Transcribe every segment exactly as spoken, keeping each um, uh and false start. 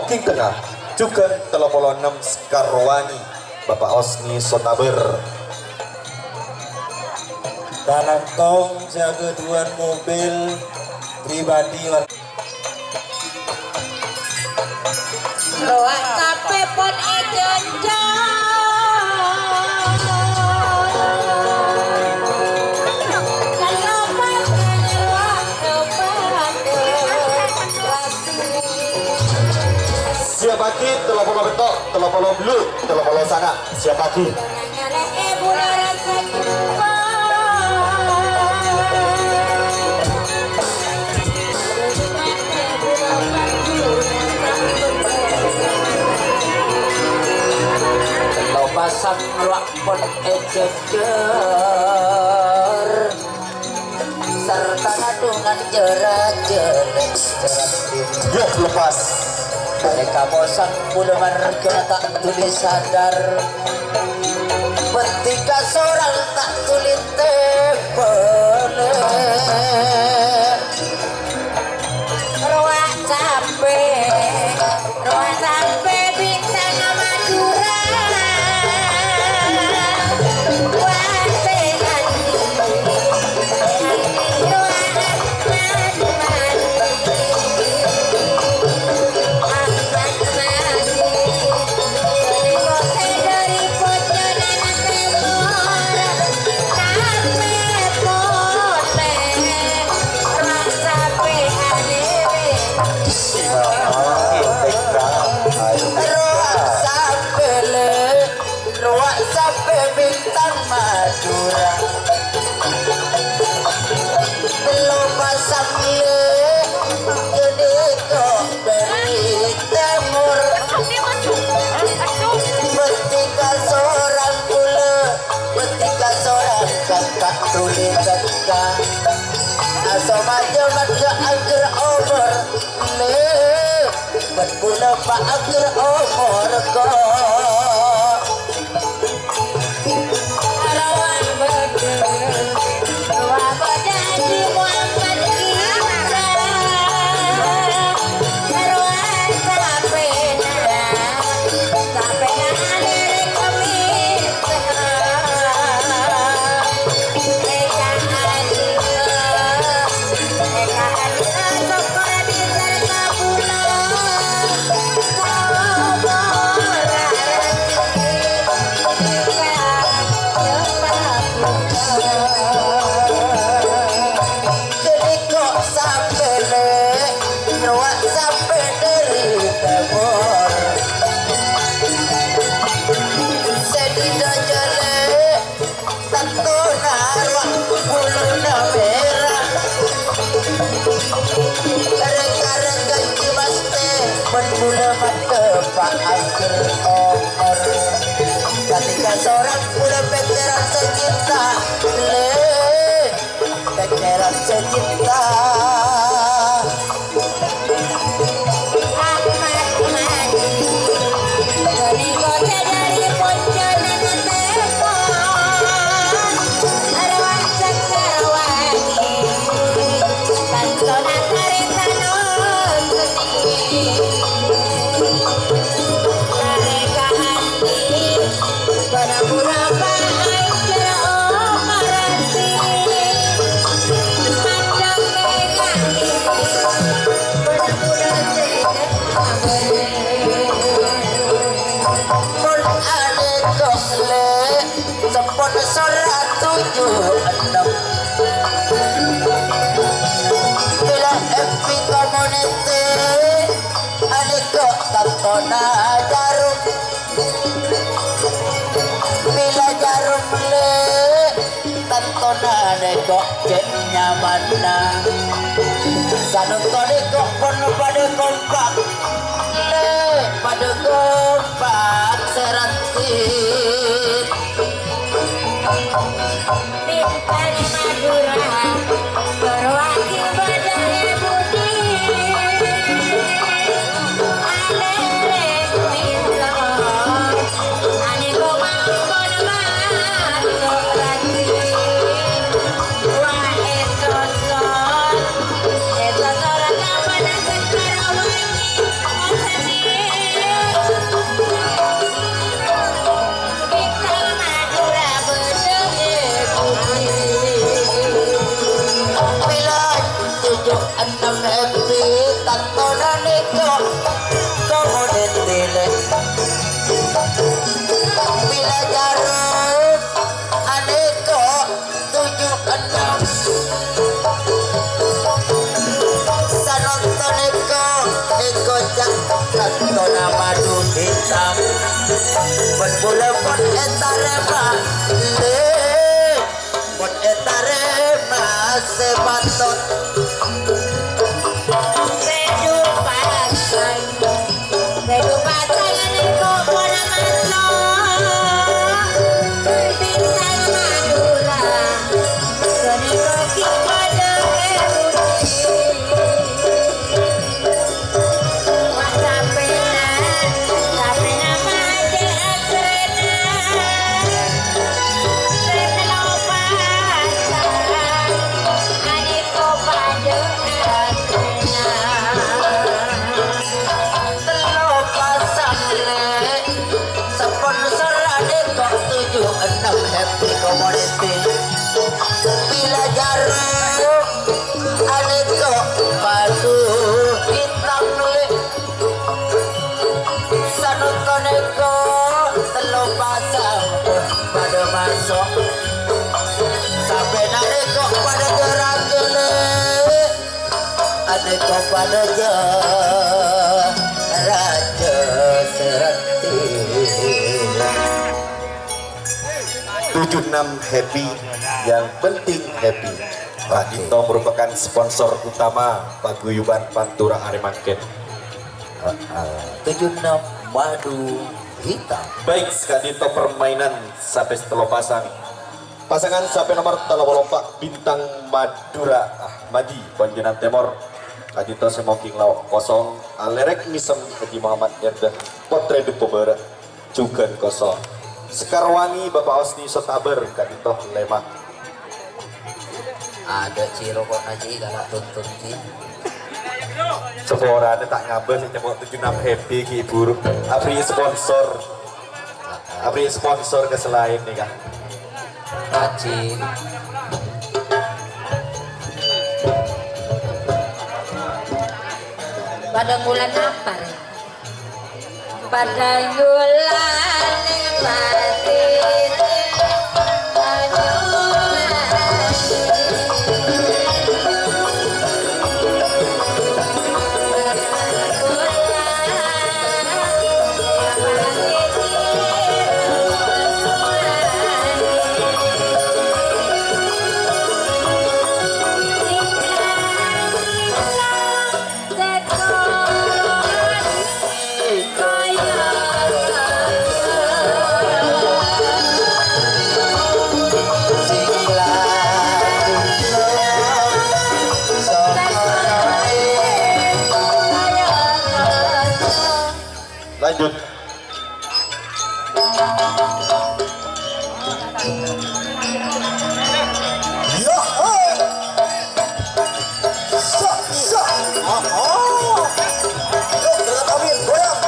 King tengah, jhughân tello polo ennem Sekarwangi, Bapak Osni Sotaber. Kalangkong sè aghâdhuwân mobil pribadi war- Rowa tapè pon èjhânjhâr. Kalopakana rowa rowa. Siap pagi, tello polo bâkto, tello polo bâllu', tello polo sanga'. Siap pagi. Tello pasang rowa pon èjhânjhâr. Sarta ngadhungan jhârâjhâ lèng-cèlèng. Yo, lepas. Nèka posang bulâ marghâna ta' dhuli sadar. Bâdhi kasorang ta' dhuli tèbâlè. Rowa capè. Rowa sampè' bintang Madhurâ. Wate andi, andi rowa madi-madi. Madi-madi. Kali kote dhâri pojhânan tèmor. Tapè polè. Rowa sampè' andi. Rowa sampè' lè, rowa sampè' bintang Madhurâ. Tello pasang lè, ghânèka dhâri tèmor. Bâdhi kasorang bulâ, bâdhi kasorang kakak dhuli kakak. Asomajâ maddhâ angghâr omor. Lè, bân bulâ paagghâr omor ko. Rowa bâdâ, rowa bâdâ Haji Muhammad Isa. Rowa sapèna, sapèna lèrèk kemissa. Eka Haji, eka Haji. Ghânèka sampè' lè, rowa sampè' dhâri tèmor. Sè dhâjâ lè, Tantona rowa buluna mèra. Rèng-karèng Haji Mastè bân bulâ maddhâ paagghâr omor. Ghânèka sorang bulâ pèkkèran sè cinta, lè, pèkkèran sè cinta. Ahmad Maji, ghânèka sè dhâri pojhânan tèmor, arwah Sekarwangi, tantona karètana seni. Karè kaandi, bârâ-bârâ paagghâr okoranti. Maddhâ kènga'è. Mon anèka lè, seppon sora tuju ennem. Bilâ M P Community, anèka tantona Jarum. Bilâ Jarum lè, tantona nèko cè' nyamanna. Sanonton nèko pon padâ kompak, lè, padâ kompak sè ranti. Bintang Madhurâ, Sekarwangi bâdâ è budi. Alèrèng mèlo, anèko mangkon maso' rajhi. Wa èsosor, èsosor kapan Sekarwangi, asami Tona madu hitam, pon bulâ pon ètarèma, lè, pon ètarèma sè patot. Kehidupan Kehidupan saya nèko pon maso', bintang Madura, ghânèka ghi' padâ èpuji. Wa' sampèyan, sampèyan padâ asrèna, sè tello pasang. Anèko padâ asrèna. Tello pasang lè', sponsor anèko tuju ennem Happy Community. Bila Jarum anèko madu hitam lè'. Sanonton nèko tello pasang padâ maso'. Sampèyan nèko padâ jârâ kèlè. Anèko padâ jâ-, rajâ serati. Tujuh enam happy, yang penting happy. Pak Dito merupakan sponsor utama paguyuban Pantura arè mangkèn. Heeh. Tujuh enam madu hitam. Baik, sakadinto permainan sampè' tello pasang. Pasangan sampè' nomor tello polo empa', Bintang Madura Ahmadi, Ponjènan Tèmor. Kadinto sè mongking laok kosong, alèrèk mèsem Haji Muhammad Erda, Potrè Dupo Bârâ'. Jhughân kosong. Sekarwangi Bapa' Osni Sotabâr, kadinto lèma'. Adâ' Ci roko'na, Ci, kala' tuntun, Ci. Saporana ta' ngabâs, sè nyamot tujuh enam happy, ghi' buru. Aberri' sponsor. Aberri' sponsor ka sè laèn, nèka. Aji. Padâ bulan apa, rè? Padâ nyolana patèna. Lanjut. Yo, ho. Sa, sa. Aha. Yo, gerak kami, goyang.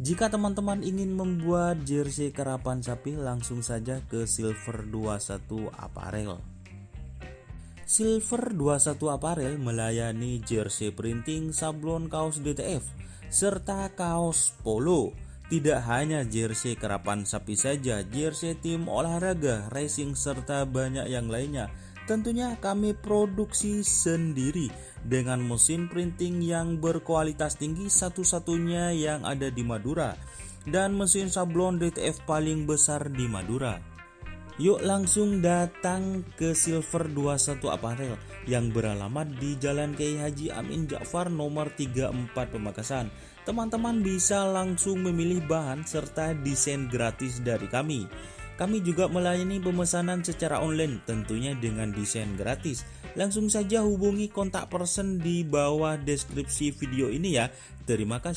Jika teman-teman ingin membuat jersey karapan sapi, langsung saja ke Silver dua satu Apparel. Silver dua satu Apparel melayani jersey printing, sablon kaos D T F, serta kaos polo. Tidak hanya jersey karapan sapi saja, jersey tim olahraga, racing, serta banyak yang lainnya. Tentunya kami produksi sendiri dengan mesin printing yang berkualitas tinggi, satu-satunya yang ada di Madura, dan mesin sablon D T F paling besar di Madura. Yuk langsung datang ke Silver dua satu Apparel yang beralamat di Jalan Kiai Haji Amin Ja'far nomor tiga empat Pamekasan. Teman-teman bisa langsung memilih bahan serta desain gratis dari kami. Kami juga melayani pemesanan secara online, tentunya dengan desain gratis. Langsung saja hubungi kontak person di bawah deskripsi video ini ya. Terima kasih.